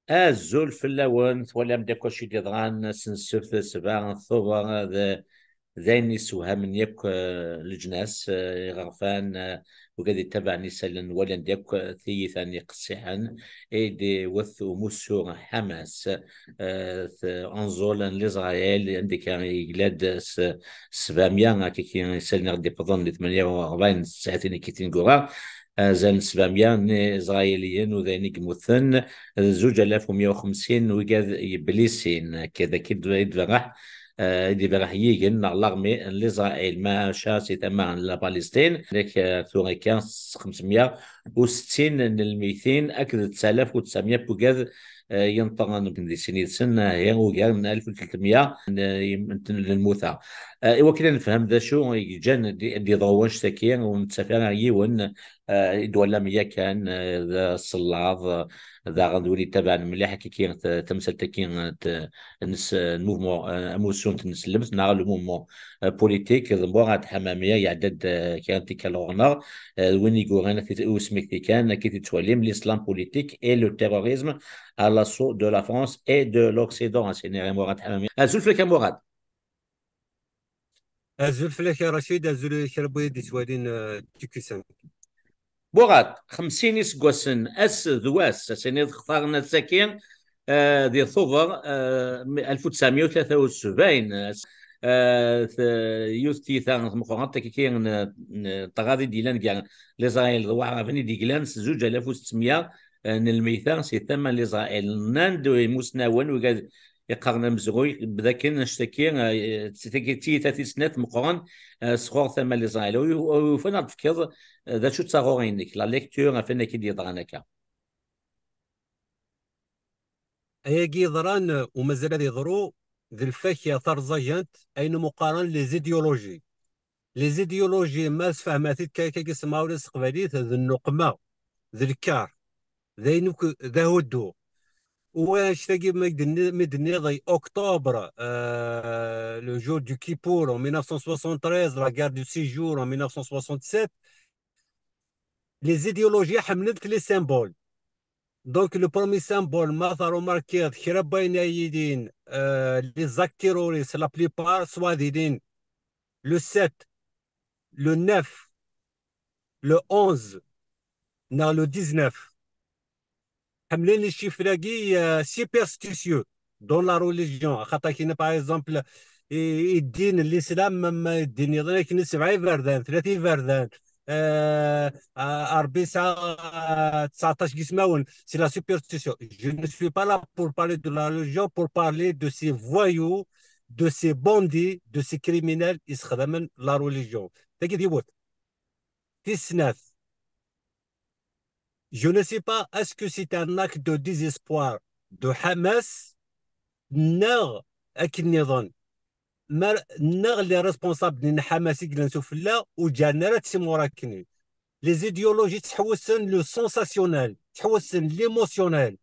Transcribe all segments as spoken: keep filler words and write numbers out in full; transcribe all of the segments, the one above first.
Azul fell-awen, twalam-d akk acu i d-yeḍran ass n ssebt sebɛa Tubeṛ, d, d ayen yessewhamen yakk, eh, leǧnas, eh, iɣerfan, eh, wigad yettabaɛen isallen, walan-d yakk, eh, tiyita-nni qessiḥen i d-iwet umussu Ḥamas, eh, t-, anẓul n Lezrayel, anda akka yegla-d s sebɛemya, akka ki isallen i ɣ-d-iwwḍen di tmanya u rebɛin n tsaɛtin akka i tineggura, azal n sebɛemya n Iẓrayiliyen u d ayen i yemmuten, d zuǧ alaf u meyya u xemsin wigad yeblisin, akka d akka i d-, i d-berreḥ, eh, i d-iberreḥ yigen neɣ l'armée n Lezrayel, maca si tama n la Palestine, nek, eh, tura akka s xemsemya u settin n lmeytin akked ttalaf u tesɛemya n wigad, eh, yenṭerren di sin yid-sen, eh, ugar n alef u tlatemya n, n, n lmuta. Eh, i wakken ad nefhem d acu i yeǧǧan di, di ḍew annect-agi, ur nettaf ara yiwen, eh, i d-twalam yakan, eh, d asellaḍ, eh, daɣen d win yettabaɛen mliḥ akkaki t-, tamsalt-agi, eh, t-, n s-, n mouvement, eh, amussu n tneslemt, neɣ le mouvement, eh, politique, d Murad Ḥamami, yeɛdad, eh, kra n tikkal ɣur-neɣ, eh, d win i yuran, ad t-, i usmekti kan, akka i t-tettwalim, l'islam politique et le terrorisme à l'assaut de la France et de l'Occident, a s-iniɣ i Murad Ḥamami. Azul fell-ak a Murad. Azul fell-ak a Racid, azul i kra n wid yettwalin, eh, T Q cinq. Murad, xemsin iseggasen, ass d wass, ass-nni xtaren ass-agi, eh, di Tubeṛ, eh, alef u tesɛemya u tlata u sebɛin, eh, t-, yiwet tiyita tmeqqrant akkaki n, n tɣaḍ i d-yellan gar Lezrayel d Waɛraben i d-yeglan s zuǧ alaf u settemya, eh, n lmeyta si tama n Lezrayel. Nnan-d imusnawen, wigad iqqaren amezruy, d akken annect-agi, eh, d tiyita tis snat meqqren, eh, sɣur tama n Lezrayel. U, u, ufan ad d-tefkeḍ, eh, d acu d taɣuri-inek, la lecture ɣef wayen akka i d-yeḍran akka. Ayagi yeḍran, eh, u mazal ad yeḍru, d lfakya tarẓagant, ayen umi qqaren les idéologies. Les idéologies, ma sfehmeɣ-t-id kan akkagi s lemɛawna s teqbaylit, d nnuqma, d lkar, d ayen akk, d ahuddu. U annect-agi mi d-tenni-, mi d-tenniḍ i octobre, euh, le jour du Kippour en mille neuf cent soixante-treize, la guerre du six jours en mille neuf cent soixante-sept, les idéologies ḥemmlent les symboles. Donc, le premier symbole, ma remarqué, kra n wayen ay yilin, euh, les actes terroristes, la plupart, soit ad ilin le sept, le neuf, le onze, neɣ le dix-neuf. Ḥemmlen les chiffres-agi, euh, superstitieux dans la religion. Xaṭer kina, par exemple, i, i ddin n l'islam, ma, ma ddin iḍen akken sebɛa iberdan, tlata iberdan, euh, euh, Ṛebbi yesɛa, euh, tseɛṭac n yismawen, c'est la superstition. Je ne suis pas là pour parler de la religion, pour parler de ces voyous, de ces bandits, de ces criminels, yessexdamen la religion. Tagi d yiwet. Tis snat. Je ne sais pas, est-ce que c'est un acte de désespoir de Hamas, neɣ akken nniḍen, mer-, neɣ les responsables n Hamas i yellan sufella ur ǧǧan ara timura akkenni. Les idéologies ttḥewwisen le sensationnel, ttḥewwisen l'émotionnel.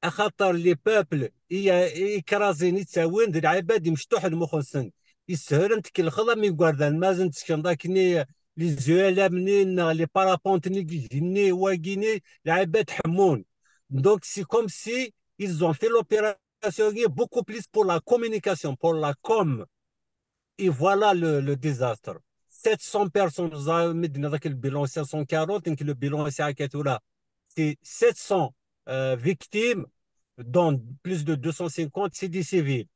Axaṭer les peuples i, i krazin i ttawin d lɛibad imecṭuḥen muxensen. Yeshel ad n-tkelxeḍ am igerdan, ma ad n-teskenḍ akkenni les U L M-nni neɣ les parapentes-nni deg igenni, wagini, lɛibad ḥemmun. Donc, c'est comme si ils ont fait l'opération beaucoup plus pour la communication, pour la com. Et voilà le, le désastre. Sept cents personnes, ẓa-, mi d-tenniḍ ak le bilan cinq cent quarante, donc le bilan ass-a akka tura, c'est sept cents, euh, victimes, dont plus de deux cent cinquante, c'est des civils.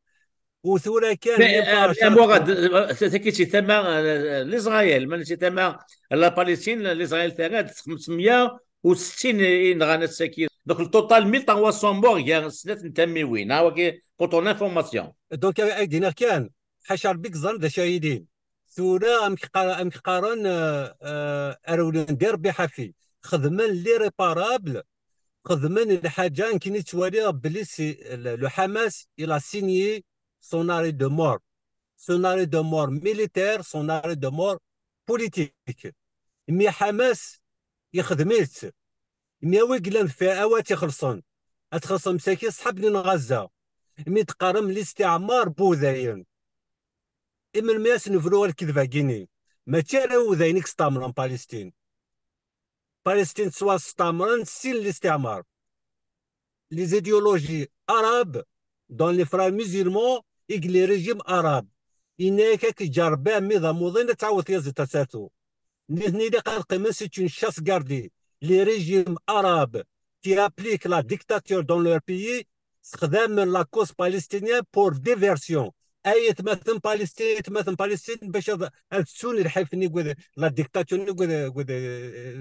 U tura kan, mais, même pas, euh, Murad, euh, c'est, c'est qui, c'est tama, euh, l'Israël, mais c'est tama, la Palestine, l'Israël terra-d xemsemya u settin i nɣan ass-agi. Donc, le total, mille trois cents morts, il y a snat n tamiwin, hein, ok, pour ton information. Donc, ay d-iniɣ kan, ḥaca Ṛebbi yeẓran d acu ay yilin. Tura, amek qqar-, amek qqaren, euh, euh, rewlen di Ṛebbi ḥafi. Xedmen l'irréparable, xedmen lḥaǧa, nekk i ttwaliɣ belli si, le, le Hamas, il a signé son arrêt de mort. Son arrêt de mort militaire, son arrêt de mort politique. Mi Hamas, yexdem-itt. Mi awi yellan deffir, awi ad tt-ixellṣen. Ad txellṣem saki ṣṣḥab n Ɣazza. Mi d-teqqarem listiɛmar n wudayen. I melmi ad s-nebru ɣer lkedba-gini? Mačči ara udayen i yestamren Palestine. Palestine tettwastamren sin listiɛmar. les idéologies arabes dans les frères musulmans et les régimes arabes. Yenna-yak ad k-yeǧǧ Rebbi a mmi d amuḍin, ad tɛawed tyaziḍt ad tertu. Nitni ilaq ad qqimen, c'est une chasse gardée. Les régimes arabes qui appliquent la dictature dans leur pays sexdamen la cause palestinienne pour diversion. Ay atmaten Palestine, ay atmaten Palestine, bac ad, ad ttun lḥif-nni n la dictature-nni n,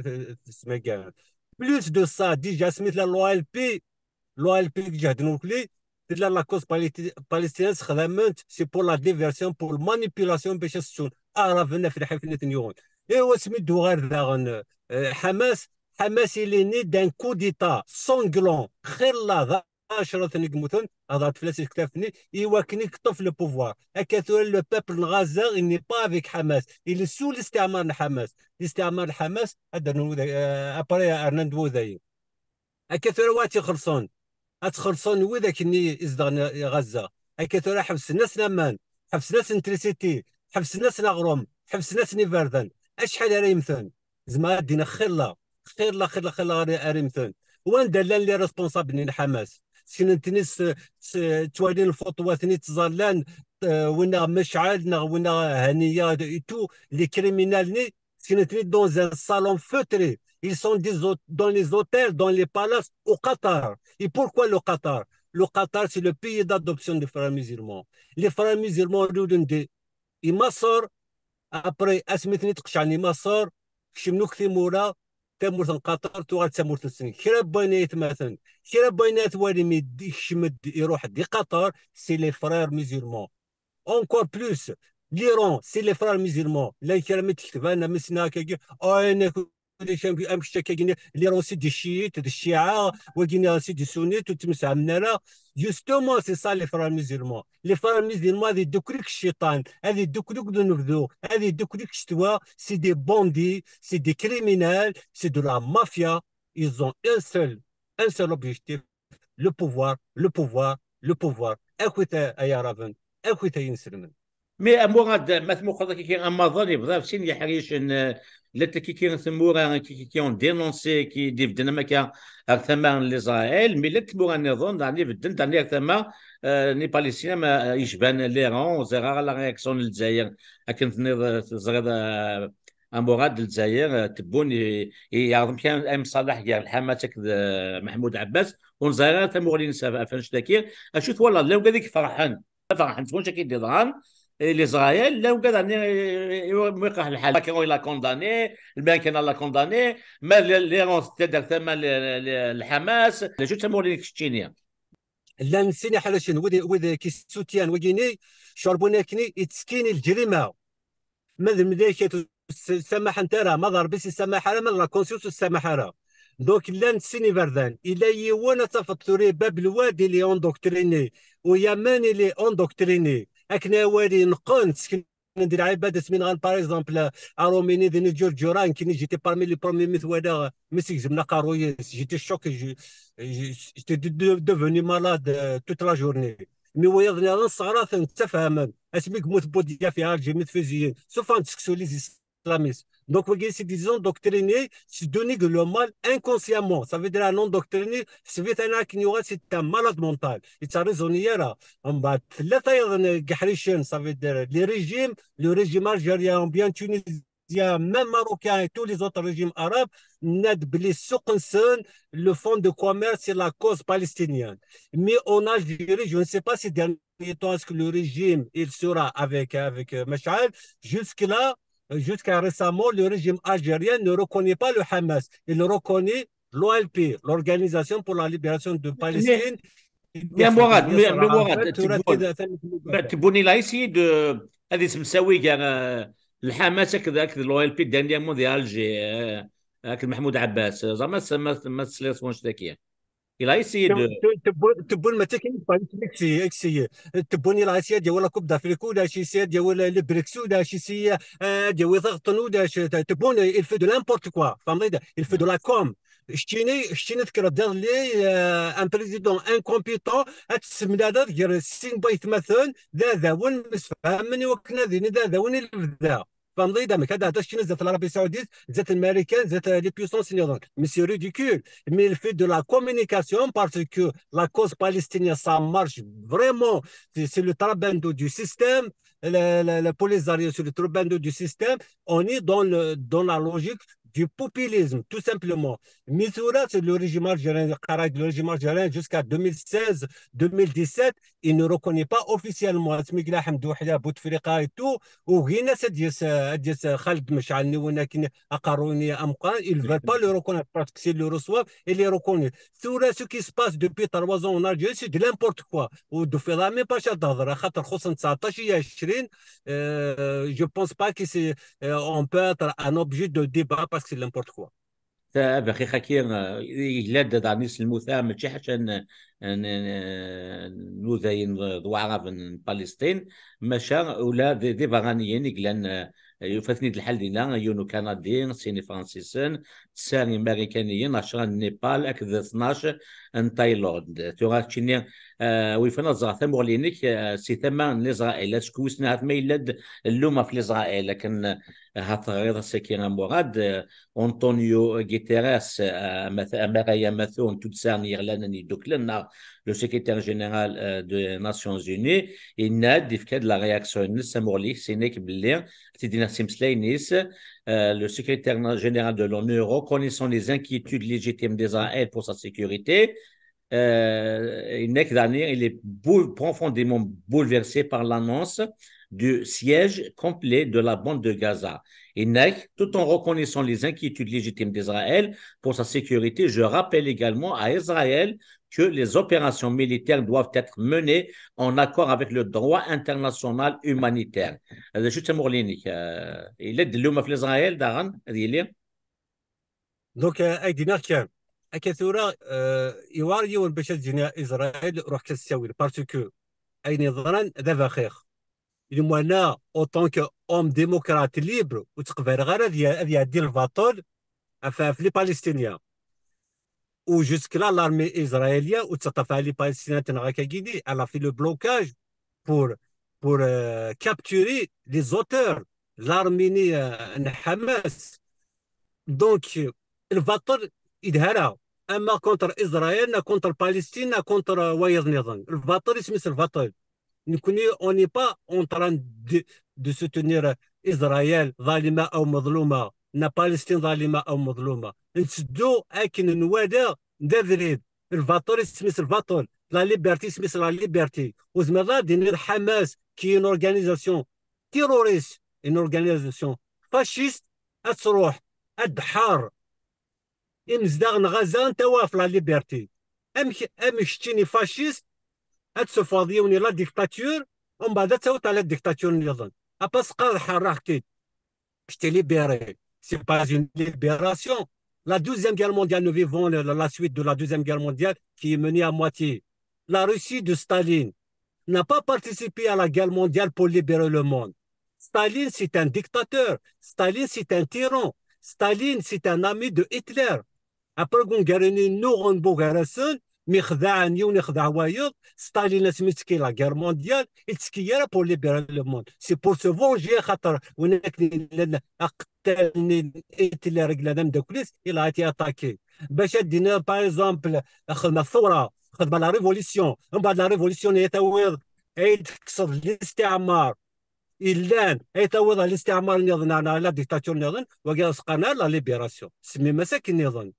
n, n, plus de ça, déjà, asmi tella l'O L P, l'O L P deg ǧehden ukli, tella la cause palestinienne sexdamen-tt, c'est pour la diversion, pour la manipulation, bac ad ttun aɣrab-nni ɣef lḥif-nni ten-yuɣen. Et asmi d-tuɣal daɣen, euh, Hamas, Hamas il est né d'un coup d'État sanglant, xilla d ɛecra-ten i yemmuten, hḍert fell-as isektafen-nni, i wakken i yeṭṭef le pouvoir. Akka tura le peuple n Gaza, il n'est pas avec Hamas. Il est sous l'istiɛmar n Hamas. L'istiɛmar n Hamas, ad d-rnun wuday-, euh, après rnan-d wudayen. Akka tura wa ad tt-ixellṣen. Ad tt-xellṣen widak-nni izedɣen i Gaza. Akka tura ḥebsen-asen aman, ḥebsen-asen trisiti, ḥebsen-asen aɣrum, ḥebsen-asen iberdan. Acḥal ara yemmten? Zemreɣ ad d-iniɣ xilla, xilla, xilla, xilla ara, ara yemmten. Wanda llan les responsables n Hamas? Sken-nten-i s, s, ttwalin lfuṭwat-nni ttẓallan, euh, winna Mecɛal, neɣ winna Haniya, et tout, les criminels-nni, sken-nten-i dans un salon feutré. Ils sont des hôt-, dans les hôtels, dans les palaces au Qatar. Et pourquoi le Qatar? Le Qatar, c'est le pays d'adoption des frères musulmans. Les frères musulmans, lulen di Maṣer, après, asmi ten-id-qecɛen i Maṣer, kecmen akk timura, tamurt n Qatar tuɣal d tamurt-nsen. Kra n wayen ay atmaten, kra n wayen ay twalim i d-, ikcem-d, iruḥ-d i Qatar, c'est les frères musulmans. Encore plus, l'Iran, c'est les frères musulmans. Llan kra mi d-ketben, am sna akkagi, oh, ayen akk, amek, amek kečč akkagi, l'Iran c'est des chiites, d cciɛa, wagi-nniḍen c'est des sunnites, ur ttemsefhamen ara. Justement, c'est ça les frères musulmans. Les frères musulmans, ad iddukel-ik cciṭan, ad iddukel-ik d unebdu, ad iddukel-ik ccetwa, c'est des bandits, c'est des criminels, c'est de la mafia. Ils ont un seul, un seul objectif, le pouvoir, le pouvoir, le pouvoir. Akit ay araben, akit ay inselmen. Mais amurad, ma tmuqleḍ akiki amaḍal, yebḍa sin yeḥricen, eh, llant akiki tmura, akiki ont dénoncé, ki d-ibedden am akka ar tama n l'Israël, mais llant tmura nniḍen, daɣen ibedden, daɣen ar tama, eh, n Palestine, ma, eh, yecban l'Iran, ur ẓriɣ ara la réaction n Lezzayer, akken tenniḍ, eh, teẓriḍ, eh, amurad, Lezzayer, eh, tebbun i, i yeɛreḍ amek ay mṣalaḥ gar Lḥamas akked, eh, Meḥmud Ɛebbas, ur neẓri ara tamuɣli-nnes ɣef, ɣef annect-agi. Acu twalaḍ, llan wigad i iferḥen, ferḥen s wanect-agi d-yeḍran, eh, l'Israël, llan wigad ɛni, eh, eh, mi iqerḥ lḥal. Macron il a condamné, l'Américain il a condamné, ma l-, l'Iran tedda ar tama l-, l-, Lḥamas, d acu d tamuɣli-nnek keččini? Llan sin iḥricen, wid, wid ki soutien, wigini, cerbun akni, ittekkin i lǧrima. Ma d lmelaykat ur s-, samaḥent ara, ma d Ṛebbi ur s-isamaḥ ara, ma d la conscience ur s-isamaḥ ara. Donc, llan sin iberdan. Illa yiwen ad tafeḍ tura bab lwad, il est endoctriné. U yaman, il est endoctriné. Akken awal ineqqen, sken-, di lɛibad asmi nɣan, par exemple, Arumini di Ǧurǧura, nekkini j'étais parmi les premiers mi t-walaɣ, mi s-gezmen aqerruy-is. J'étais choqué, je, je, j'étais de-, de-, devenu malade, euh, toute la journée. Mi wayeḍ nniḍen sseɣraten, ttafhamen. Asmi yemmut Boudiaf iɛerǧ mi tfuziyin. Sufan seksu les islamistes. Donc, wagi, c'est des endoctrinés, c'est donner le mal inconsciemment. Ça veut dire un endoctriné, c'est vite un qui c'est un malade mental. Il s'est raisonné là. En bas, la taille de Gahrichen, ça veut dire les régimes, le régime algérien, bien tunisien, même marocain et tous les autres régimes arabes, n'aident les le fonds de commerce et la cause palestinienne. Mais en Algérie, je ne sais pas si dernier temps, est-ce que le régime, il sera avec, avec, euh, Machal. Jusque-là, euh, jusqu'à récemment, le régime algérien ne reconnaît pas le Hamas. Il reconnaît l'O L P, l'Organisation pour la Libération de Palestine. Mais, mais Mourad, mais, mais Mourad, Tebboune, il a essayé de, ad yessemsawi gar, euh, le Hamas akked, akked l'O L P dernièrement di Alger, euh, akked Mahmoud Abbas. Zama ma, ma, ma tesliḍ s wanect-agi. Il a essayé de. Tebboune, Tebboune, ma d takin, il a essayé, essayé. Tebboune, il a essayé ad yawi la Coupe d'Afrique, ulac, essayé ad yawi le, le BRICS, ulac, essayé, euh, ad yawi taɣeṭṭen, ulac, Tebboune, il fait de n'importe quoi. Tfehmeḍ, il fait de la com. Keččini, keččini tekkreḍ iḍelli, euh, un président incompétent, ad tessemlaleḍ gar sin n waytmaten, d aɛdawen, msefhamen i wakken ad inin d aɛdawen i lebda. Tfehmeḍ-iyi-d amek? Ad d-tehder keččini zdat l'Arabie Saoudite, zdat l'Américain, zdat, euh, les puissances nniḍen. Mais c'est ridicule. Mais il fait de la communication parce que la cause palestinienne, ça marche vraiment. C'est, c'est le trabendo du système. Le, le, le, pour les arrières, c'est le trabendo du système. On est dans le, dans la logique du populisme, tout simplement. Mais là, c'est le régime algérien, le régime algérien jusqu'à deux mille seize, deux mille dix-sept, il ne reconnaît pas officiellement. Asmi yella Ḥemdu Ḥya, Bouteflika et tout, ugin-as ad d-yas, ad d-yas Khaled Mecɛal, nniwen akken aqerruy-nni ameqqran, ils veulent pas le reconnaître parce que s'ils le reçoivent, il est reconnu. Tura, ce qui se passe depuis trois ans en Algérie, c'est de n'importe quoi. Ur d-tufiḍ ara même pas acu ad d-tehder, axaṭer xuṣṣen tseɛṭac i ɛecrin, euh, je pense pas que c'est, euh, on peut être un objet de débat parce que c'est n'importe quoi. Abaxix akkin, eh, yella-d daɣen iselmut-a, mačči ḥaca n, n, n, n Udayen d, d Waɛraben n Palestin, maca ula d, d iberraniyen i yellan, eh, yufa-ten-id lḥal dinna, yiwen Ukanadi, sin Ifransisen, tesɛa Imarikaniyen, ɛecra n Nipal akked tnac n Tayland. Tura keččini, eh, wifan ad ẓreɣ tamuɣli-inek, eh, si tama n Lizrael, acku wissen ahat ma yella-d llum ɣef Lizrael, akken, eh, ahat teɣriḍ ass-agi a Murad, eh, Antonio Guterres, eh, amat-, amaray amatur n tuddsa n Yiɣlanen Yeddukklen, neɣ le secrétaire général, eh, des Nations Unies, yenna-d, yefka-d la réaction-ines, amuɣli-ik, sin-ak belli, t-id-yenna s imeslayen-is, eh, le secrétaire général de l'ONU, reconnaissant les inquiétudes légitimes d'Israël pour sa sécurité, eh, yenna-k daɣen, il est bou-, profondément bouleversé par l'annonce du siège complet de la bande de Gaza. Yenna-k, tout en reconnaissant les inquiétudes légitimes d'Israël pour sa sécurité, je rappelle également à Israël que les opérations militaires doivent être menées en accord avec le droit international humanitaire. D acu d tamuɣli-inek, eh, yella-d llum ɣef Lizrael daɣen, ad yili? Donc, euh, ay d-iniɣ kan, akka tura, euh, yewɛer yiwen bac ad d-yini Israël, ruḥ kan s ttawil, parce que ayen yeḍran d abaxix. Lemwana, autant que homme démocrate libre, ur ttqebaleɣ ara ad ya-, ad iɛeddi lbaṭel ɣef, ɣef les Palestiniens. Où jusque-là, l'armée israélienne, ur tettaṭṭaf ara les Palestiniens, tenɣa akka gini, elle a fait le blocage pour, pour, euh, capturer les auteurs, l'armée, euh, n Hamas. Donc, lbaṭel yedha ara, ama contre Israël, na contre Palestine, na contre, euh, wayeḍ niḍen. Lbaṭel isem-is lbaṭel. Nekkni, on n'est pas en train de, de soutenir Israël, ظالمة أو مظلومة, na Palestine, ظالمة أو مظلومة. Netteddu akken nwala d abrid. Lbaṭel isem-is lbaṭel. La liberté isem-is la liberté. Ur zmireḍ ara ad d-tiniḍ Hamas, qui est une organisation terroriste, une organisation fasciste, ad truḥ, ad d-tḥar imezdaɣ n Gaza, anta wa ɣef la liberté? Amek, amek keččini fasciste, ad tessufɣeḍ yiwen la dictature, umbeɛd ad tawiḍ la dictature niḍen? Apa s qqar ḥerraɣ-k-id. Je t'ai libéré. C'est pas une libération. La Deuxième Guerre mondiale, nous vivons la, la suite de la Deuxième Guerre mondiale qui est menée à moitié. La Russie de Staline n'a pas participé à la guerre mondiale pour libérer le monde. Staline, c'est un dictateur. Staline, c'est un tyran. Staline, c'est un ami de Hitler. Après, gun garini nuɣen bugar-asen, mi xdaɛen yiwen ixdeɛ wayeḍ, Staline asmi ttekki la guerre mondiale, ur ttekki ara pour libérer le monde. C'est pour se venger, xaṭer win akken yellan aqettal-nni n Hitler i yellan ameddakel-is, il a été attaqué. Bac ad d-tiniḍ, par exemple, xedmeɣ thura, xedmeɣ la révolution, mbeɛd la révolution ay tawiḍ, ay tekkseḍ listiɛmar yellan, ay tawiḍ ɣer listiɛmar niḍen, neɣ la dictature niḍen, wagi s-qqaren la libération. Semmim-as akken niḍen.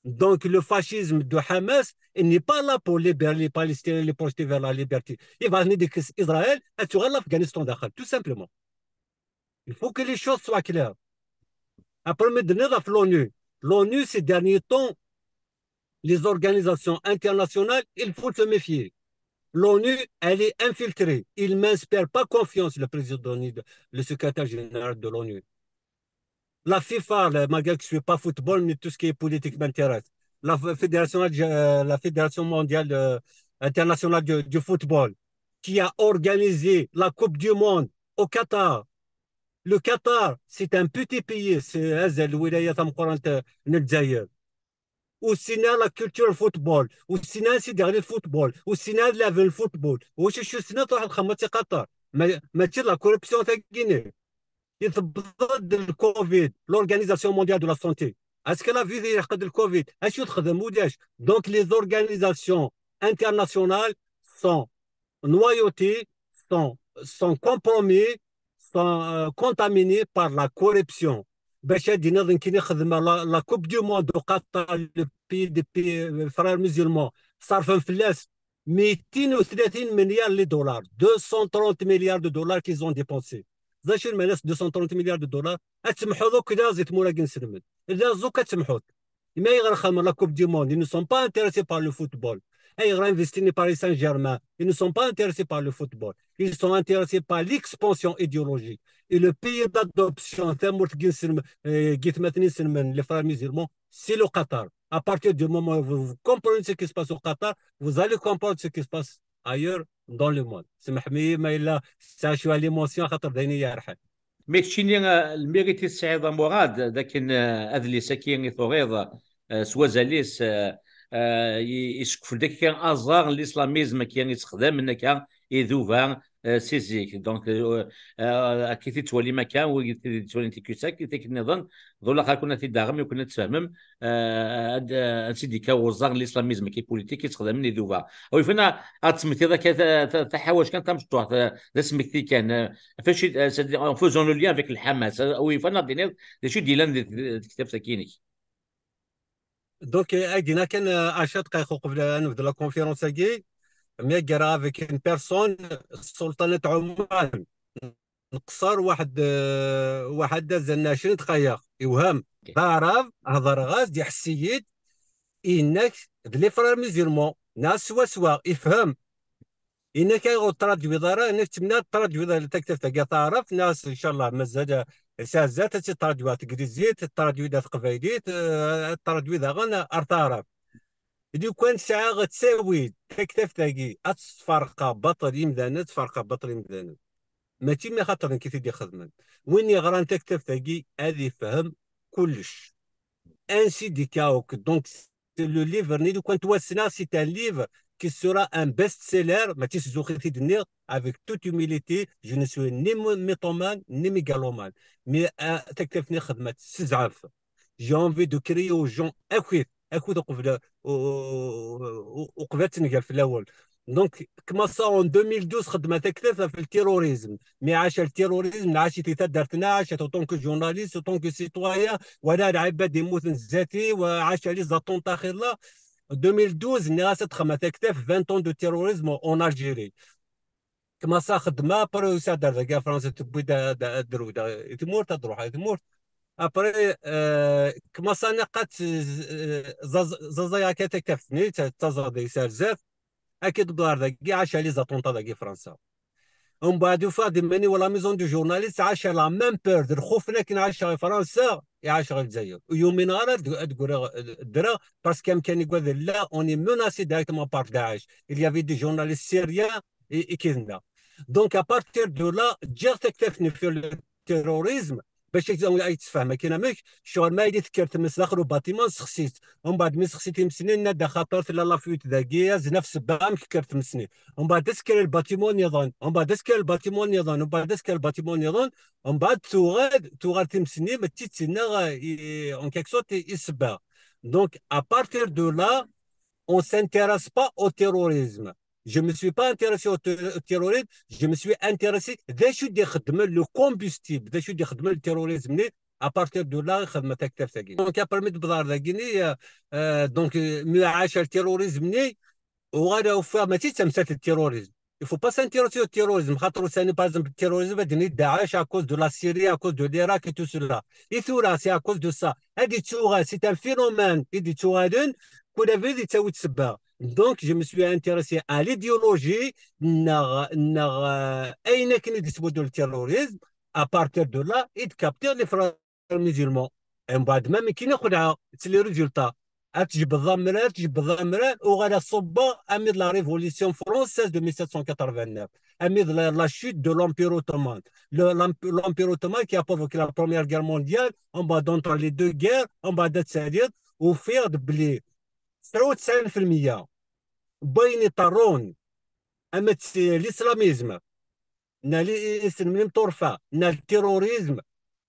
Donc, le fascisme de Hamas, il n'est pas là pour libérer les Palestiniens, les projeter vers la liberté. Il va venir de Israël, et tu l'Afghanistan, tout simplement. Il faut que les choses soient claires. Après, maintenant, l'ONU. L'ONU, ces derniers temps, les organisations internationales, il faut se méfier. L'ONU, elle est infiltrée. Il m'inspire pas confiance, le président, le secrétaire général de l'ONU. La FIFA, malgré que je ne suis pas football, mais tout ce qui est politique m'intéresse. La fédération, la fédération mondiale, euh, internationale du, du, football, qui a organisé la Coupe du Monde au Qatar. Le Qatar, c'est un petit pays, c'est azal lwilaya tameqqrant n Lezzayer. Ur ssinen la culture football, ur ssinen ansi d-yeɣli football, ur ssinen ad laɛben football. Wacu ssnen, truḥ txedmeḍ si Qatar. Mačči d la corruption tagi. tebḍa-d le covid, l'Organisation Mondiale de la Santé. Est-ce que la vie est le covid? Est-ce que donc les organisations internationales sont noyautées, sont, sont compromis, sont euh, contaminés par la corruption? Bac ad d-iniḍ nekkini xedmeɣ la, la Coupe du Monde au Qatar, le pays des pays, euh, frères musulmans, صرفا فلاس ميتين وثلاثين مليار les dollars, deux cent trente milliards de dollars qu'ils ont dépensés. D acu lmeɛna-s deux cent trente milliards de dollars? Ad temḥuḍ akk laẓ i tmura n inselmen. Laẓ akk ad temḥuḍ. Mais ayɣer xedmen la Coupe du Monde? Ils ne sont pas intéressés par le football. Ayɣer investin i Paris Saint-Germain? Ils ne sont pas intéressés par le football. Ils sont intéressés par l'expansion idéologique. Et le pays d'adoption, tamurt n yinselmen, euh, n yitmaten iselmen, les frères musulmans, c'est le Qatar. À partir du moment où vous, vous comprenez ce qui se passe au Qatar, vous allez comprendre ce qui se passe ailleurs dans le monde. سمح لي ما إلا ساشوا l'émotion خاطر دايني يا رحل. Mais keččini, euh, le mérite tesɛiḍ a Murad, d akken, euh, adlis-agi i turiḍ, euh, s wazal-is, euh, euh, i- isekfel-d akka aẓar n l'islamizm akka i ttexdamen akka iduba, euh, si zik. Donc, euh, euh, akka i t-ttwalim akka, wid i t-ttwalin tikkelt-a, tikkelt nniḍen, ḍullax akun ad t-id-taɣem, yakun ad tfehmem, euh, ad, euh, ansi d-ikka uẓar n l'islamizm akka i politik i ttexdamen iduba. Aw ifan ad tmektiḍ akka ta- ta- taḥawact kan tamecṭuḥt, euh, d asmekti kan, euh, faci, euh, c'est-à-dire, en faisant le lien avec le Hamas, euh, aw ifan ad d-tiniḍ d acu i d-yellan di di tektabt-agi-inek. Donc, euh, agi kan, euh, ɛecra dqayeq uqbel ad nebdu la conférence-agi, myaggareɣ avec une personne, Sultanat Oman, nqeṣṣer waḥed, euh, waḥed azal n ɛecrin dqayeq, yewhem. D aɛrab, hedreɣ-as-d, iḥess-iyi-d, yenna-k d les frères musulmans, neɣ swaswa, ifhem. Yenna-k ayɣer ur traduiḍ ara, yenna-k ttemna traduiḍ ara taktabt-agi taɛrabt, neɣ inchallah mazal, eh, sɛiɣ zdat ad tt-traduiḍ ar teglizit, traduiḍ ar teqbaylit, eh, traduiḍ daɣen ar taɛrabt. Lukan sɛiɣ ttawil taktabt-agi ad tt-sferqeɣ baṭel imdanen, ad sferqeɣ baṭel imdanen. Mačči mi xaṭer nekk i t-id-ixedmen. Win yeɣran taktabt-agi ad ifhem kullec. Ainsi d-ikka akk. Donc, c'est le livre-nni, lukan ttwassneɣ, c'est un livre qui sera un best-seller, mačči s zzux i t-id-nniɣ, avec toute humilité, je ne suis ni mo- mythomane, ni mégalomane. Mais, euh, taktabt-nni xedmeɣ-tt s zzɛaf. J'ai envie de crier aux gens, akit, akit uqbel, u- u- u- uqbel ad tenger fell-awen. Donc, commença en deux mille douze, xedmeɣ taktabt ɣef le terrorisme. Mais عاش le terrorisme, عاش في taddart-nneɣ, عاش autant que journaliste, autant que citoyen, ولا العباد يموتون زاتي، وعاش les attentats خير الله. deux mille douze, nniɣ-as ad xedmeɣ taktabt vingt ans de terrorisme en Algérie. Commença xedmeɣ, après usiɣ-d ar dagi Fransa, tewwi-d ad, ad, ad d-rewdeɣ i tmurt, ad ruḥeɣ i tmurt. Après, euh, commença naqat, euh, ẓaẓ- ẓaẓayeɣ akka taktabt-nni, d taẓaḍ-is ar zdat. Akka d-bḍar dagi, ɛac les attentats dagi Fransa. Umbeɛd ufiɣ-d iman-iw la maison du journaliste, ɛac la même peur, d lxuf akken ɛaceɣ i Fransa, i ɛaceɣ i Lezzayer. Ur yumineɣ ara ad, ad ggreɣ, ddreɣ, parce que amkan i gwad là, on est menacé directement par Daesh. Il y avait des journalistes syriens et, et qui là. Donc, à partir de là, ǧǧiɣ taktabt-nni في le terrorisme, bac ad ay tessefhem akken amek, ccɣel ma yella tekker tmes daxel ubatiman, sexsi-tt. Umbeɛd mi sexsi times-nni, nenna-d axaṭer tella la fuite dagi, azen af sebba amek tekker tmes-nni. Umbeɛd ad tekker lbatiman nniḍen, umbeɛd ad tekker lbatiman nniḍen, umbeɛd ad tekker lbatiman nniḍen, umbeɛd tuɣal, tuɣal times-nni, mačči d tinna, i- en quelque sorte, i, i sebba. Donc, à partir de là, on s'intéresse pas au terrorisme. Je me suis pas intéressé au ter- au terrorisme, je me suis intéressé d acu d-ixeddmen le combustible, d acu d-ixeddmen le terrorisme-nni, à partir de là, xedmeɣ taktabt-agi. Donc, après mi d-bḍar dagi-nni, euh, euh, donc, euh, mi ɛaceɣ le terrorisme-nni, uɣaleɣ ufiɣ mačči d tamsalt n terrorisme. Il faut pas s'intéresser au terrorisme. Xaṭer ussan-nni, par exemple, le terrorisme, ad d-nini Daesh à cause de la Syrie, à cause de l'Irak et tout cela. I tura, c'est à cause de ça. Ad d-ittuɣal, c'est un phénomène i d-ittuɣalen, kul abrid yettawi-d ssebba. Donc, je me suis intéressé à l'idéologie, neɣ, neɣ, euh, ayen akken i d-yettbuddu le terrorisme. À partir de là, i d-capter les frères musulmans. Umbeɛd ma mi kini xedɛeɣ, c'est les résultats. Ad tjebdeḍ amrar, tjebdeḍ amrar, uɣaleɣ ṣubbeɣ armi d la révolution française de mille sept cent quatre-vingt-neuf, armi d la, la chute de l'Empire ottoman. Le- l'emp- L'Empire ottoman qui a provoqué la Première Guerre mondiale, umbeɛd entre les deux guerres, umbeɛd ad taliḍ, ufiɣ-d belli tesɛa u tesɛin fi lmeyya n wayen iḍerrun, ama d l'islamisme, neɣ li- iselmen imṭurfa, neɣ le terrorisme,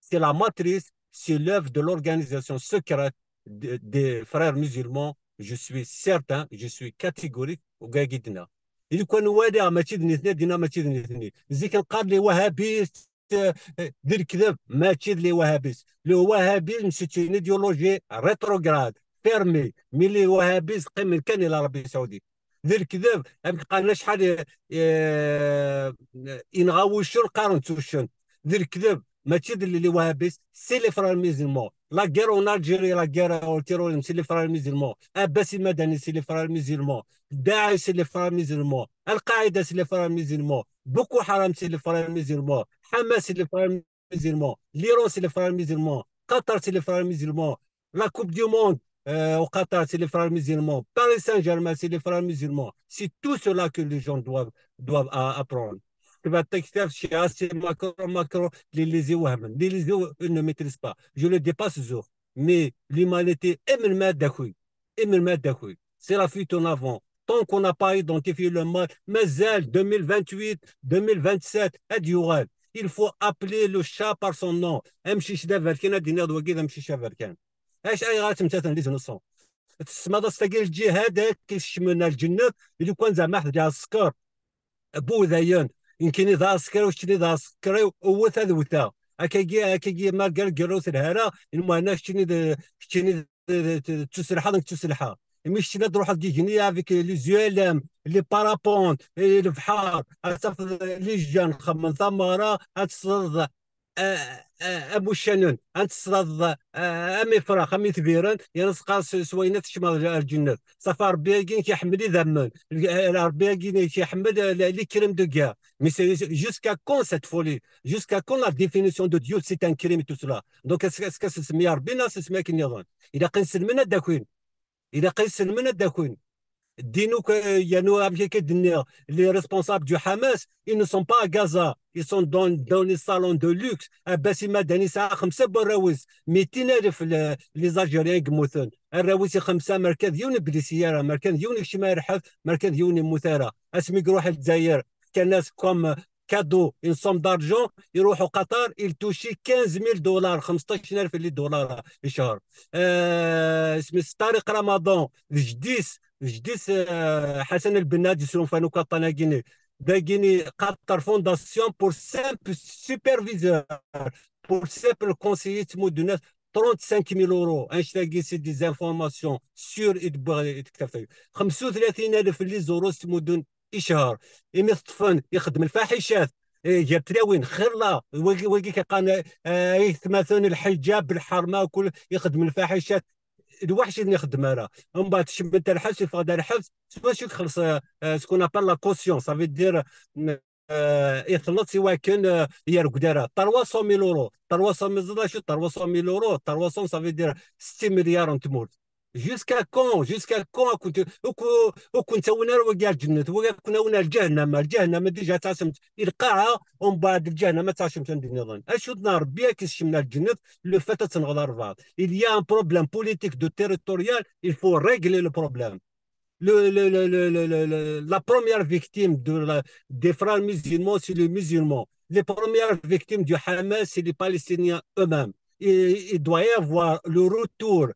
c'est la matrice, c'est l'œuvre de l'organisation secrète de- des frères musulmans. Je suis certain, je suis catégorique. Au Gaïdina. Il connaît Wadi, Machid Nitni, Dina Machid Nitni. Zikan Karli Wahhabistes, euh, euh, Dirkdeb, Machid les Wahhabistes. Le wahhabisme, c'est une idéologie rétrograde, fermée. Mais les Wahhabistes, comme le Khan et l'Arabie Saoudite. Dirkdeb, am qana shahad, euh, Inga Wushun, Karan Tushan. Dirkdeb, Machid les Wahhabistes, c'est les frères musulmans. La guerre en Algérie, la guerre au terrorisme, c'est les frères musulmans. Abbas Madani, c'est les frères musulmans. Daesh, c'est les frères musulmans. Al-Qaïda, c'est les frères musulmans. Boko Haram, c'est les frères musulmans. Hamas, c'est les frères musulmans. L'Iran, c'est les frères musulmans. Qatar, c'est les frères musulmans. La Coupe du Monde, euh, au Qatar, c'est les frères musulmans. Paris Saint-Germain, c'est les frères musulmans. C'est tout cela que les gens doivent, doivent a- apprendre. Tu vas texter chez A C Macron, Macron, les les les ne maîtrise pas. Je le dépasse ce jour. Mais l'humanité, aime le mal d'accueil. Aime le mal d'accueil. C'est la fuite en avant. Tant qu'on n'a pas identifié le mal, mais elle, deux mille vingt-huit, deux mille vingt-sept, elle durera. Il faut appeler le chat par son nom. Amcic d aberkan, ad d-iniɣ d wagi d amcic aberkan. Acu ayɣer ad ttmettaten d izennuṣen? Tesmaḍ-as tagi lǧihad, ad k-isecmen ar lǧennet, i lukan zeɛma ḥedǧa ɛesker. Budayen, nekkini d aɛesker, u keččini d aɛesker, wwet ad wteɣ. Akkagi, akkagi, ma gar gar ur telha ara, lmuɛna keččini d, keččini d, d, d, d tuselḥa, d tuselḥa. Imi keččini ad truḥeḍ deg igenni avec les U L M, les parapentes, et lebḥer, ad tafeḍ les jeunes xemmen tamara, ad tesleḍ a, a, am uccanen, ad tesleḍ, a, am ifrax, am itbiren, yerna teqqar s, s wayen ad tecmeḍ ar lǧennet. Safa Rebbi-agi i k-iḥemmel idammen, Rebbi-agi i k-iḥemmel, euh, les, les crimes de guerre. Mais c'est jusqu'à quand cette folie? Jusqu'à quand la définition de Dieu, c'est un crime et tout cela? Donc, est-ce, est-ce que c'est Rebbi, non, c'est Ken Yavan? Il a qu'un seul minute d'accueil. Il a qu'un seul minute d'accueil. Dis-nous que, il y a nous, amek akka d-nniɣ, les responsables du Hamas, ils ne sont pas à Gaza. Ils sont dans, dans les salons de luxe. Abbas Madani yesɛa xemsa n warraw-is, mitin alef, le, les Algériens i yemmuten. Arraw-is xemsa, ma kan d yiwen ur yelli ara, ma kan d yiwen yekcem ar lḥebs, ma kan d yiwen yemmut ara. Asmi i iruḥ ar Lezzayer, fkan-as comme cadeau une somme d'argent, iruḥ u Qatar, il touche quinze mille dollars, xemseṭṭac alef les dollars i ccher. Euh, isem-is Tariq Ramadan, d jeddi-s, d jeddi-s, euh, Hassan al-Banna, ad yesrunfan akk aṭṭan-agi-nni. Dagini, Qatar Fondation pour simple superviseur, pour simple conseiller, tmudd-as trente-cinq mille euros. Annect-agi, c'est des informations sûres i d-wwiɣ i tektabt-agi. Xemsa u tlatin alef les euros tmudd-as i ccher. Imi teṭṭfen, ixeddem lfaḥicat, eh, gar tlawin, xilla, wagi, wagi kan qqaren, eh, aytmaten, lḥiǧab, lḥerma, kul, ixeddem lfaḥicat. Lwaḥc i ten-ixeddem ara. Mbeɛd, cemmen-t ar lḥebs, yeffeɣ-d ar lḥebs, s wacu i ixelleṣ, eh, eh, ce qu'on appelle la caution, ça veut dire, eh, ixelleṣ i wakken, eh, yerged ara. Trois cent mille euros. Trois cent mille, ẓer acu, trois cent mille euros. Trois cents, ça veut dire sept milliards n tmurt. Jusqu'à quand? Jusqu'à quand? Ur ken-, ur ken-ttawin ara wagi ar lǧennet, wagi ad ken-awin ar lǧahennama. Lǧahennama déjà tɛacemt i lqaɛa, umbeɛd lǧahennama ad tɛacemt anda nniḍen. Acu d Rebbi ad k-isecmen ar lǧennet, le fait ad tenɣeḍ albaɛḍ. Il y a un problème politique de territorial, il faut régler le problème. Le, le, le, le, le, le, le, la première victime de la, des frères musulmans, c'est les musulmans. Les premières victimes du Hamas, c'est les Palestiniens eux-mêmes. Il, il doit y avoir le retour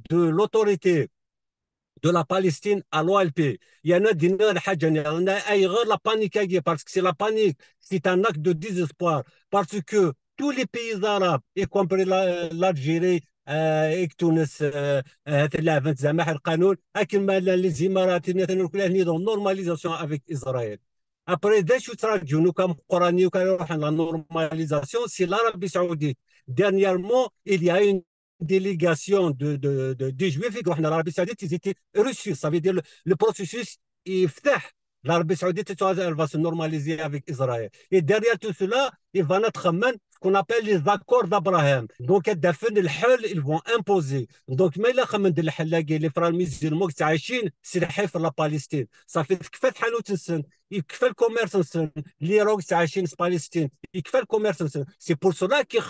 de l'autorité de la Palestine à l'O L P. Il y en a des, ayɣer la panique, parce que c'est la panique, c'est un acte de désespoir, parce que tous les pays arabes, y compris la- l'Algérie, euh, et Tunis, euh, euh, تلعبت زعما حل القانون, akken ma llan les Émirats, ils sont en normalisation avec Israël. Après, d acu ttraǧun, comme Qurani, comme la normalisation, c'est l'Arabie Saoudite. Dernièrement, il y a une délégation de, de, de, des Juifs, i iruḥen ar Arabie Saoudite, ils étaient reçus. Ça veut dire le, le processus est fait. L'Arabie Saoudite, elle va se normaliser avec Israël. Et derrière tout cela, il va naître même ce qu'on appelle les accords d'Abraham. Donc, ad d-afen lḥel, ils vont imposer. Donc, ma yella xemmen d lḥel-agi, les frères musulmans, c'est la Palestine. Ça fait que fait تكفى le commerce, l'Iran, c'est la Palestine. C'est pour cela qu'ils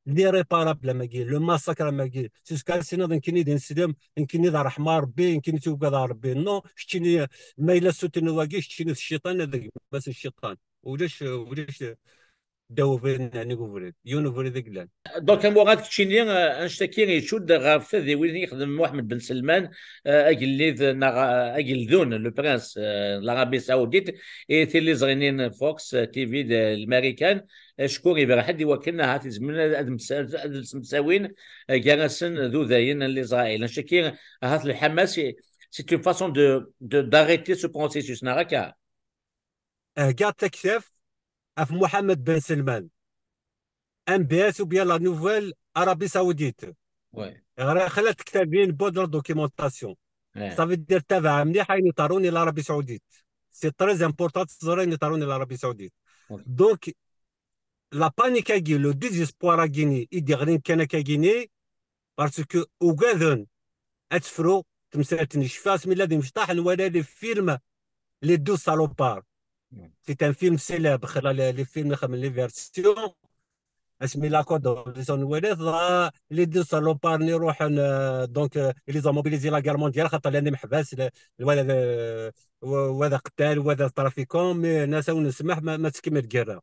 les réparables am wagi, le massacre am wagi, jusqu'à sinaḍ nekkini d ineslem, nekkini d ṛṛeḥma Ṛebbi, nekkini d tugad Ṛebbi. Non, keččini, ma yella s-tiniḍ wagi, keččini d cciṭan, ad gma-s n cciṭan. Ulac, ulac. ddaw ubrid, nnig ubrid, yiwen ubrid i yellan. Donc, am waɣad keččini, eh, annect-agi icudd ɣef tadiwin i yexdem Muḥemmed Ben Selman, eh, agellid neɣ, eh, ageldun, le prince, eh, n l'Arabie Saoudite, i tiliẓri-nni n Fox, eh, T V d, eh, Lmarikan, acku iberreḥ-d i wakken ahat izemren ad, ad msa-, ad msawin, eh, gar-asen d udayen n l'Israël. Annect-agi, ahat Lḥamas, c'est une façon de, de, d'arrêter ce processus, neɣ akka? Heggaɣ taktabt ɣef Muḥemmed Ben Selman, M B S ou bien la Nouvelle Arabie Saoudite. Ouais. Ɣriɣ xla tektabin, bod la documentation. Ouais. Ça veut dire tabaɛ mliḥ ayen iḍerrun i l'Arabie Saoudite. C'est très important teẓra ayen iḍerrun i l'Arabie Saoudite. Ok. Donc, la panique-agi, le désespoir-agi-ni i d-yeɣlin kan akka-agi-ni, parce que ugaden ad tefru temsalt-nni. Cfiɣ asmi la d imecṭaḥ, nwala les films Les Douze Salopards. Mm. C'est un film célèbre, xla les, les films, les versions. Asmi la code, les, nwala, les Douze Salopards-nni ruḥen, euh, donc, euh, ils ont mobilisé la guerre mondiale, xaṭer llan imeḥbas, le, le, le, wa d aqettal, wa d trafiquant, mais nnan-as a wen-nsemmeḥ ma, ma tettkemmil lgirra.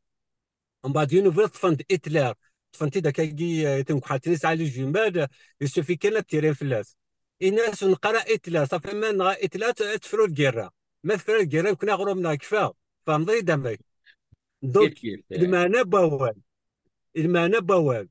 Mbeɛd yiwen ubrid ṭṭfen-d Hitler, ṭṭfen-t-id akkagi, eh, timekḥelt-nni yesɛa les jumelles, il suffit kan ad ttirin fell-as. Ini-as ur neqqar ara Hitler, ṣafi ma nɣa Hitler ad, ad tefru lgirra. Ma tefra lgirra, nekkni aɣrum-nneɣ yekfa. Tfehmeḍ-iyi-d amek? Donc, Kif, kif, eh. Lmeɛna n wawal, lmeɛna n wawal,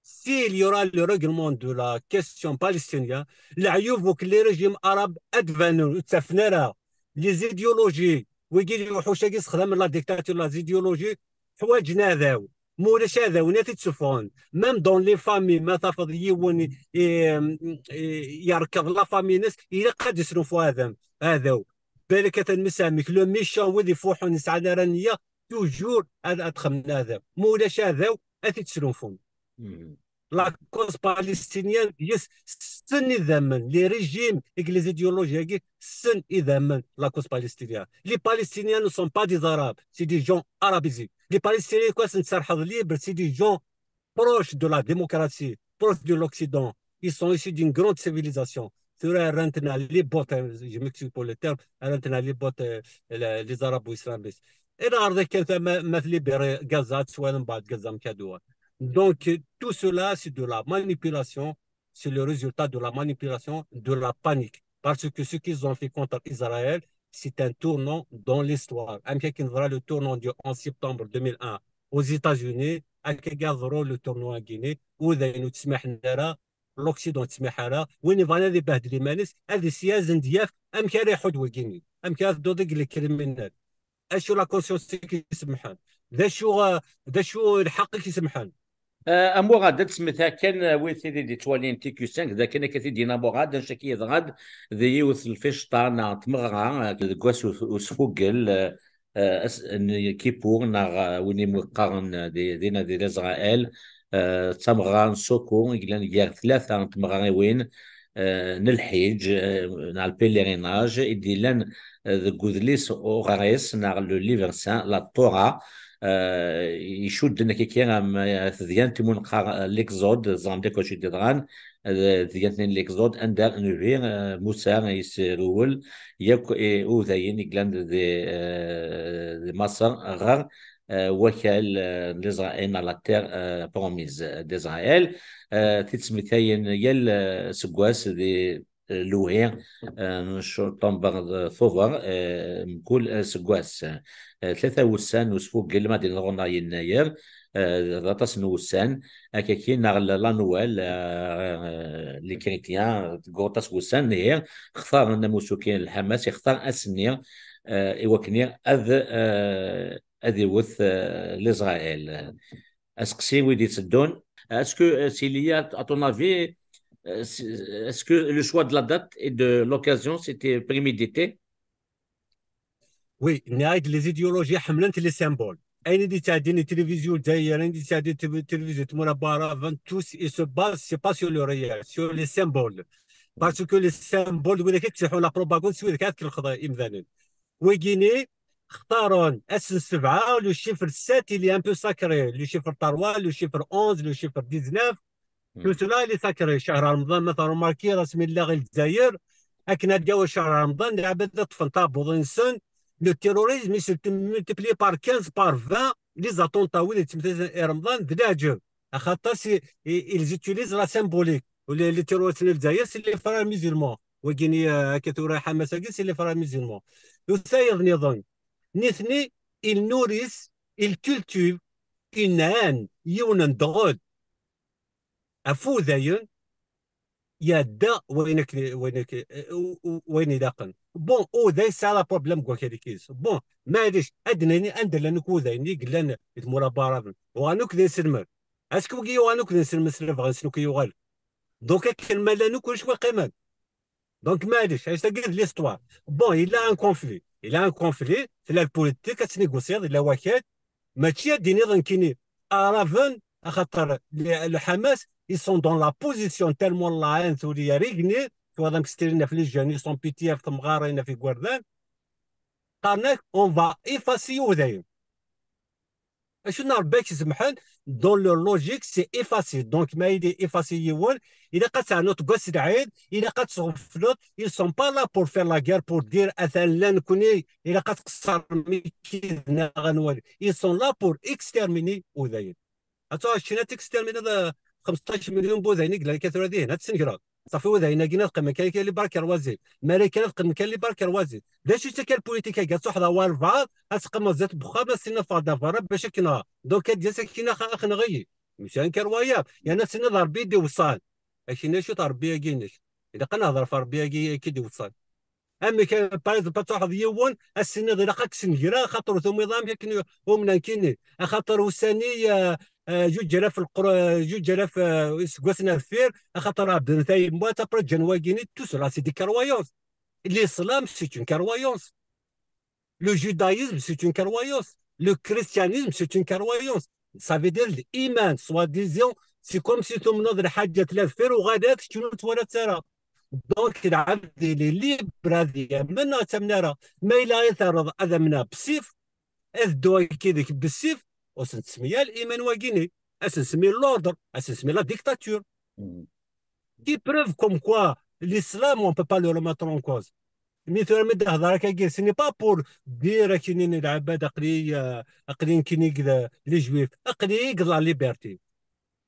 s'il y aura le règlement de la question palestinienne, leɛyub akk n les régimes arabes ad d-banen, ur ttafen ara. Les idéologies, wigi lewḥuc-agi sexdamen la dictature, les idéologies ḥwaǧen aɛdaw. Ma ulac aɛdaw, ad t-id-suffɣen. Même dans les familles, ma tafeḍ yiwen i, i, i, yerkeḍ la famille-ines, ilaq ad d-isnulfu aɛdaw. Aɛdaw. Balak atan msehmik, le méchant, wid ifuḥen, ur sɛan ara nniya, toujours ad, ad xemmen aɛdaw. Ma ulac aɛdaw, ad t-id-snulfun. Mhm. La cause palestinienne, yes, ssen idammen, les régimes et les idéologies, ssen idammen, la cause palestinienne. Les Palestiniens ne sont pas des Arabes, c'est des gens arabisés. Les Palestiniens, quoi, c'est une sarhad libre, c'est des gens proches de la démocratie, proches de l'Occident. Ils sont issus d'une grande civilisation. Tura rran-ten à les bottes, hein, je m'excuse pour le terme, rran-ten à les bottes, euh, les, les arabo-islamistes. Et là, quand ma, ma libéré Gaza, tu vois, بعد Gaza, Mkadoua. Donc, euh, tout cela, c'est de la manipulation, c'est le résultat de la manipulation, de la panique. Parce que ce qu'ils ont fait contre Israël, c'est un tournant dans l'histoire. Amek akken yeḍra le tournant du onze septembre deux mille un aux États-Unis, akka yeḍru le tournant-agi-ni, ur d ayen ur ttsemmiḥen ara, l'Occident ur yettsemmiḥ ara, win yebɣan ad ibehdel iman-is, ad is-yazen d yaf amek ara iḥudd wigi-ni, amek ara tedduḍ deg les criminels. Acu la conscience i k-isemḥen? D acu, uh, d acu lḥeqq i k-isemḥen? Eh, am waɣad ad tesmet akken, eh, wid tid i d-ittwalin T Q cinq, d akken akka t-id-yenna Muɣad, annect-agi yeḍra-d d yiwet n lficṭa neɣ n tmeɣra, eh, deg wass us-, usfugel, eh, eh, ass n Kipur, neɣ, eh, win i mu qqaren, eh, di, dinna di Lezrael, eh, d tameɣra n Soko i yellan gar tlata n tmeɣriwin, eh, n lḥiǧ, eh, neɣ le pèlerinage, i d-yellan, eh, deg udlis uɣris, neɣ le livre saint, la Torah, eh, icudden akkaki am, eh, tedyant i mu neqqar, eh, l'Exode, ẓran akk acu i d-yeḍran, eh, tedyant-nni n l'Exode, anda Nnbi, eh, Musa yesrewel yakk i udayen i yellan di, eh, di Maṣer ɣer, eh, wakal, eh, n Lezrael, neɣ la terre, eh, promise d'Israël, eh, t-id-smektayen yal, eh, aseggas di, eh, lewhi, eh, n cṭember d Tubeṛ, eh, mkul aseggas. Eh, tlata wussan n usfugel, ma d-yenna ɣur-neɣ yennayer, eh, d aṭas n wussan, akkaki neɣ la, la Noël, eh, les chrétiens, deg waṭas n wussan, ihi xtaren amusuki n Lḥamas, ixtar ass-nni, eh, i wakken ad, eh, ad iwet, eh, Lezrael. Aseqsi wid itteddun, est-ce que, euh, s'il y a, à ton avis, euh, c'est- est-ce que le choix de la date et de l'occasion, c'était prémédité? Oui, nniɣ-ak les idéologies ḥemmlent les symboles. Ayen i d-yettɛeddin i tilivizyu Lezzayer, ayen i d-yettɛeddin i tilivizyu Tmura Baṛa, avant tout, il se base, c'est pas sur le réel, sur les symboles. Parce que les symboles, d widak i yettseḥḥun la propagande, s widak ara tkellxeḍ imdanen. Wigini, xtaren ass n sebɛa, le chiffre sept, il est un peu sacré. Le chiffre trois, le chiffre onze, le chiffre dix-neuf, tout cela, il est sacré. Cahṛ Remḍan, ma tṛumarkiḍ, asmi lliɣ i Lezzayer, akken ad d-yawi cahṛ Remḍan, lɛibad ad ṭṭfen taɛebbuḍin-nsen, Le terrorisme, il se multiplie par quinze, par vingt, les attentats, wid yettmetazen i Remḍan, d leɛǧeb. Axaṭer si, i- ils utilisent la symbolique. U les, les terroristes n Lezzayer, c'est les frères musulmans. Wagini, euh, akka tura Hamas-agi, c'est les frères musulmans. U tayeḍ niḍen. Nitni, ils nourrissent, ils cultivent une haine, yiwen n dɣel ɣef Udayen, yadda wayen ak-, wayen ak-, u-, u-, wayen ilaqen. Bon, Uday yesɛa la problème deg wakal-ik-is. Bon, maɛlic, ad d-nini anda llan akk Udayen i yellan di tmura n Waɛraben. Uɣalen akk d inselmen. Est-ce que wigi yuɣalen akk d inselmen s lebɣi-nsen akk i yuɣal? Donc, akken ma llan akk, ulac wi qqimen. Donc, maɛlic, ḥaca tagi d l'histoire. Bon, il a un conflit. Il a un conflit, tella la politique, ad tnégocier, il a wakal. Mačči ad d-tiniḍ nekkini, Araben, axaṭer le, le Hamas, ils sont dans la position tellement la haine, tuli rigni, tu vois, donc, c'est une affliction, ils sont pitié, temɣarin, fi igerdan. Qqaren-ak, on va effacer Udayen. Acu n Rebbi ak-zemḥen, dans leur logique, c'est effacer. Donc, ma il est effacé yiwen, ilaq ad teɛnuḍ deg wass n lɛid, ilaq ad tɣefleḍ, ils sont pas là pour faire la guerre, pour dire, atan llan nekkni, ilaq ad tqeṣṣrem ikid neɣ anwa. Ils sont là pour exterminer Udayen. Ad tuɣal Ccina ad texterminer xmesṭac million n Udayen i yellan akka tura dihin, ad tesnegreḍ. Ṣafi Udayen-agi ad qqimen kan les bras croisés. Maraykan ad qqimen kan les bras croisés. D acu-tt akka lpolitika-agi? Ad truḥeḍ ɣer walbeɛḍ, ad teqqimeḍ zdat n wexxam, ad s-tiniḍ ffeɣ-d ɣer berra bac ad k-nɣeɣ. Donc ad d-yas akkin ax-, ad x-nɣeɣ-iyi. Mačči kan Kerwaya, yerna ad s-tiniḍ Rebbi i d-iweṣṣan. Akkin acu-t Rebbi-agi-inek? Ilaq ad nehḍer ɣef Rebbi-agi i k-id-iweṣṣan. Amek, eh, par exemple, ad truḥeḍ yiwen, ad s-tiniḍ ilaq ad k-snegra, axaṭer ur tumiḍ amek akken umnen kini. Axaṭer ussan-i, eh, eh, juǧ alaf lqr-, eh, juǧ alaf, eh, iseggasen ar deffir, axaṭer ɛebden tayemmat, après ǧǧan wagini, tout cela, c'est des croyances. L'islam, c'est une croyance. Le judaïsme, c'est une croyance. Le christianisme, c'est une croyance. Ça veut dire l'iman, soi-disant, c'est comme si tumneḍ lḥaǧa tella deffir, uɣalat, kečč ur twalaḍ ara. Donc, lɛebd, il est libre ad yamen neɣ ad tamen ara. Ma yella i terreḍ ad amneɣ bessif, ad dduɣ yid-k bessif, ur sen-tesmi ara liman wagini. Ad sen-smi l'ordre, ad sen-smi la dictature. Mhm. Qui preuve comme quoi l'islam, on peut pas le remettre en cause. Mi tura mi d-hḍeṛ akka-agi, ce n'est pas pour dire akini lɛebd aql-i, euh, aql-i nekkini deg les juifs, aql-i deg la liberté.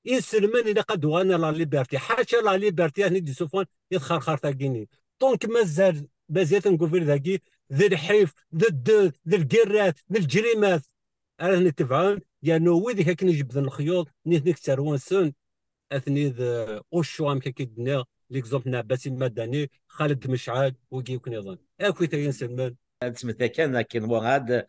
Inselmen ilaq ad uɣalen la liberté. Ḥaca la liberté, akken i d-isuffɣen i txerxart-agi-nni. Donc mazal, mazal-ten deg ubrid-agi, d lḥif, d dded, d lgirrat, d lǧrimat ara ten-itebɛen, yernu wid akken ijebbden lexyuḍ, nitni deg tterwa-nsen, atni d, euh, uccu, amek akka i d-nniɣ, l'exemple n Ɛebbas Imadani, Xaled Mecɛal, wigi akk nniḍen. Akkit ay inselmen. Ad tmettak kan akken Murad,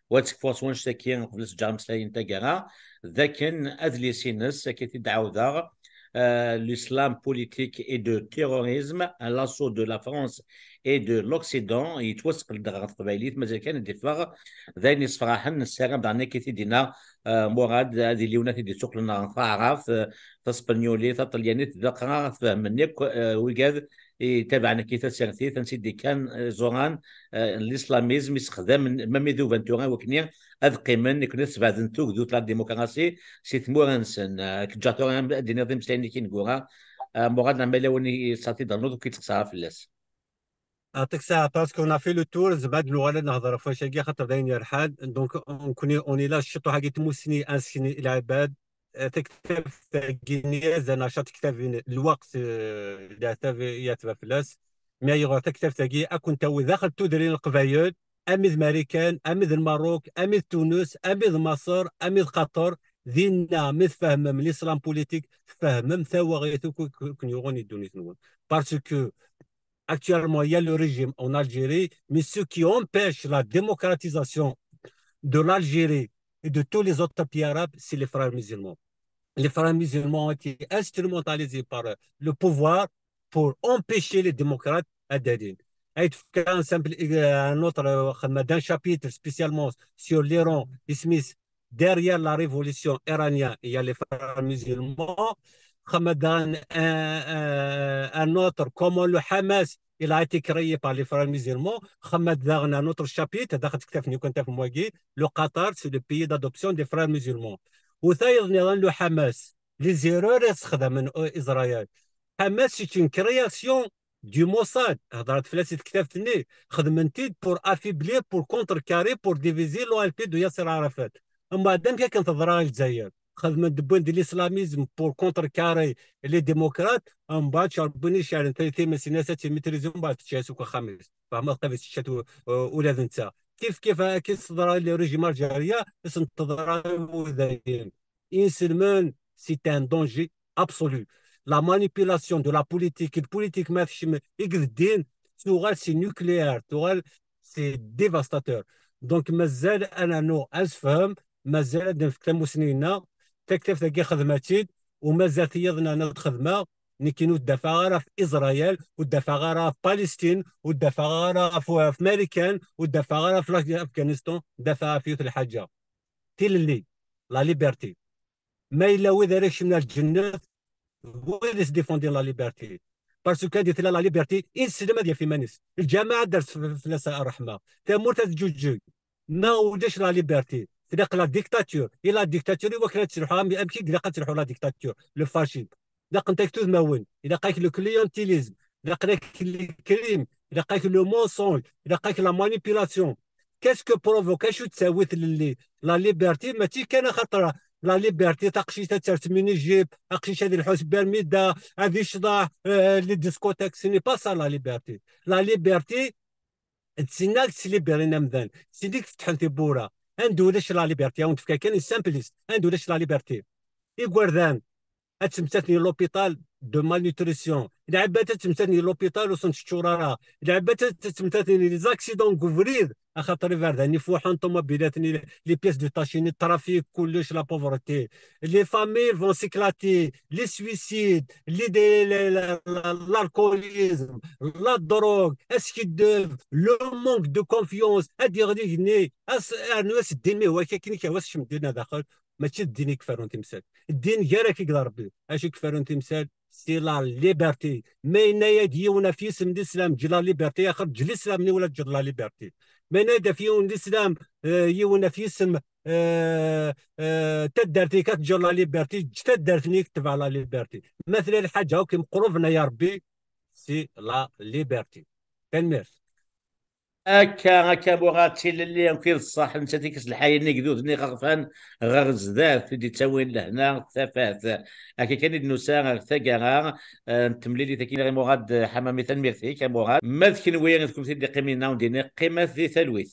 wa tekfuɣ s wanect-agi qbel ad s-ǧǧeɣ ameslay n taggara, d akken adlis-ines, akka i t-id-ɛawdeɣ, euh, l'islam politique et de terrorisme, à l'assaut de la France et de l'Occident, yettwaseqled ɣer teqbaylit, mazal kan ad d-iffeɣ d ayen yessefraḥen, nessaram daɣen akka i t-id-yenna, euh, Murad, ad iliwen ad t-id-issuqlen ɣer taɛrabt, euh, taspenyulit, taṭelyanit, d aqrar ad t-fehmen yakk, euh, wigad itabaɛen akka i tasertit, ansi d-ikkan, euh, iẓuran, euh, n l'islamizm, issexdamen, ma mi d-uban tura, i wakken ad qqimen, nekkni ad sbeɛden tugdut la démocratie si tmura-nsen. Euh, ad k-ǧǧeɣ tura ad d-tiniḍ imeslayen-ik ineggura, euh, Murad, neɣ ma yella win i s-ad t-id-ternuḍ ur k-yettqeṣṣer ara fell-as. Aṭik saɛa, parce qu'on a fait le tour, zma ad nuɣal ad nehḍer ɣef wacu-agi, axaṭer d ayen yerḥan. Donc, nekkni, on est là, ciṭuḥ-agi tmussni, ad nsekni i lɛibad. Eh, taktabt-agi-nni, azal n ɛecra tektabin, lweqt, eh, leɛtab i yeɛtba fell-as. Mi ay yeɣra taktabt-agi, ad kent-tawi daxel tudrin n Leqbayel, ami d Marikan, ami d Lmerruk, ami d Tunes, ami d Maṣer, ami d Qatar. Dinna, mi tfehmem l'islam politique, tfehmem tawaɣit akk i ken-yuɣen i ddunit-nwen. Parce que actuellement, il y a le régime en Algérie, mais ce qui empêche la démocratisation de l'Algérie et de tous les autres pays arabes, c'est les frères musulmans. Les frères musulmans ont été instrumentalisés par, euh, le pouvoir pour empêcher les démocrates ad d-alin. Ay tefka un simple, euh, un autre, euh, xedma d'un chapitre spécialement sur l'Iran, isem-is Derrière la révolution iranienne, il y a les frères musulmans. Xedma daɣen un, un, un autre, comment le Hamas, il a été créé par les frères musulmans. Xedma daɣen un autre chapitre, daxel tektabt-nni kan tafem wagi, le Qatar, c'est le pays d'adoption des frères musulmans. U tayeḍ niḍen, le Hamas, les erreurs i sexdamen, euh, Israël. Hamas, c'est une création du Mossad, hedṛet fell-as i tektabt-nni, xedmen-t-id pour affaiblir, pour contrecarrer, pour diviser l'O L P de Yasser Arafat. Mbeɛd amek akken teḍra i Lezzayer? Xedmen-d, wwin-d l'islamisme pour contrecarrer les démocrates, mbeɛd cerbin icerren tayet-im, as-in-as ad tt-immitrizi, mbeɛd tečča-yas akk axxam-is. Fehmeḍ, qrib tečča-t u-, ula d netta. Kif kif akken teḍra i le régime algérien, i sen-teḍra i wudayen. Inselmen, c'est un danger absolu. La manipulation de la politique, la politique ma tekcem i d ddin, tuɣal c'est nucléaire, tuɣal c'est dévastateur. Donc mazal ad nernu asefhem, mazal ad nefk tamussni-nneɣ, taktabt-agi xedmeɣ-tt-id, u mazal tiyaḍ-nni ad xedmeɣ, nekkin ur d-afeɣ ara ɣef Israël, ur d-afeɣ ara ɣef Palestine, ur d-afeɣ ara ɣef, ɣef Marikan, ur d-afeɣ ara ɣef Afghanistan, d-afeɣ ɣef yiwet lḥaǧa. Tilelli, la liberté. Ma yella wid ara ikecmen ar lǧennet, wid i s-défendin la liberté. Parce que anda tella la liberté, inselm ad yaf iman-is. Lǧameɛ ad d-ters f-, fell-as ṛṛeḥma. Tamurt ad teǧǧuǧǧeg. Ma ulac la liberté, tlaq la dictature. I la dictature, i wakken ad telḥu, am-, amek i ilaq ad telḥu la dictature, le fascisme? Ilaq-ak tudmawen, ilaq-ak le clientélisme, ilaq-ak le crime, ilaq-ak le mensonge, ilaq-ak la manipulation. Qu'est-ce que provoque, acu d-tawi tlelli? La liberté, mačči kan axaṭer la liberté, taqcict ad ters mini-jupe, aqcic ad ilḥu s bermuda, ad icḍeḥ, euh, les discothèques, ce n'est pas ça la liberté. La liberté, d tin ad teslibirin amdan, d tin i ifetḥen tiwwura. Anda ulac la liberté, ad awen-d-fkeɣ kan une simple liste, anda ulac la liberté. Igerdan, ad ttmettaten i l'hôpital de malnutrition. Lɛibad ad ttmettaten i l'hôpital ur sen-teččur ara. Lɛibad ad ttmettaten i les accidents deg ubrid, axaṭer iberdan ifuḥen, ṭumubilat-nni, les pièces détachées, le trafic, kullec, la pauvreté. Les familles vont s'éclater, les suicides, les dé-, la, la, la, l'alcoolisme, la drogue, askiddeb, le manque de confiance, ad iɣli igenni, as-, rnu as-ddin, mi hwa akken i k-yehwa, s-, cem ddin ar daxel, mačči d ddin i iferrun timsal. Ddin gar-ak i d Rebbi, acu i iferrun timsal, c'est la liberté. Ma yenna-yad yiwen ɣef yisem n l'islam, ǧǧ la liberté, axir ǧǧ l'islam-nni wala ǧǧ la liberté. Ma yenna-yad ɣef yiwen n l'islam, euh, yiwen ɣef yisem, euh, euh, taddart-ik ad teǧǧ la liberté, ǧǧ taddart-nni ad tebɛ la liberté. Ma tella lḥaǧa akk imeqruben, ay Rebbi, c'est la liberté. Tanemmirt. Akka, akka, Murat, tilelli, akk i d ṣṣeḥ, nettat i k-iselḥayen igduden iɣerfan ɣer zdat, i d-ittawin lehna, tafat. Akka kan i d-nusa ɣer taggara, eh, n temlilit-agi i Murat Ḥamami, tanemmirt-ik, a Murat. Ma d kenwi, d kennemti i d-iqqimen dinna, u d-ini, qqimet di talwit.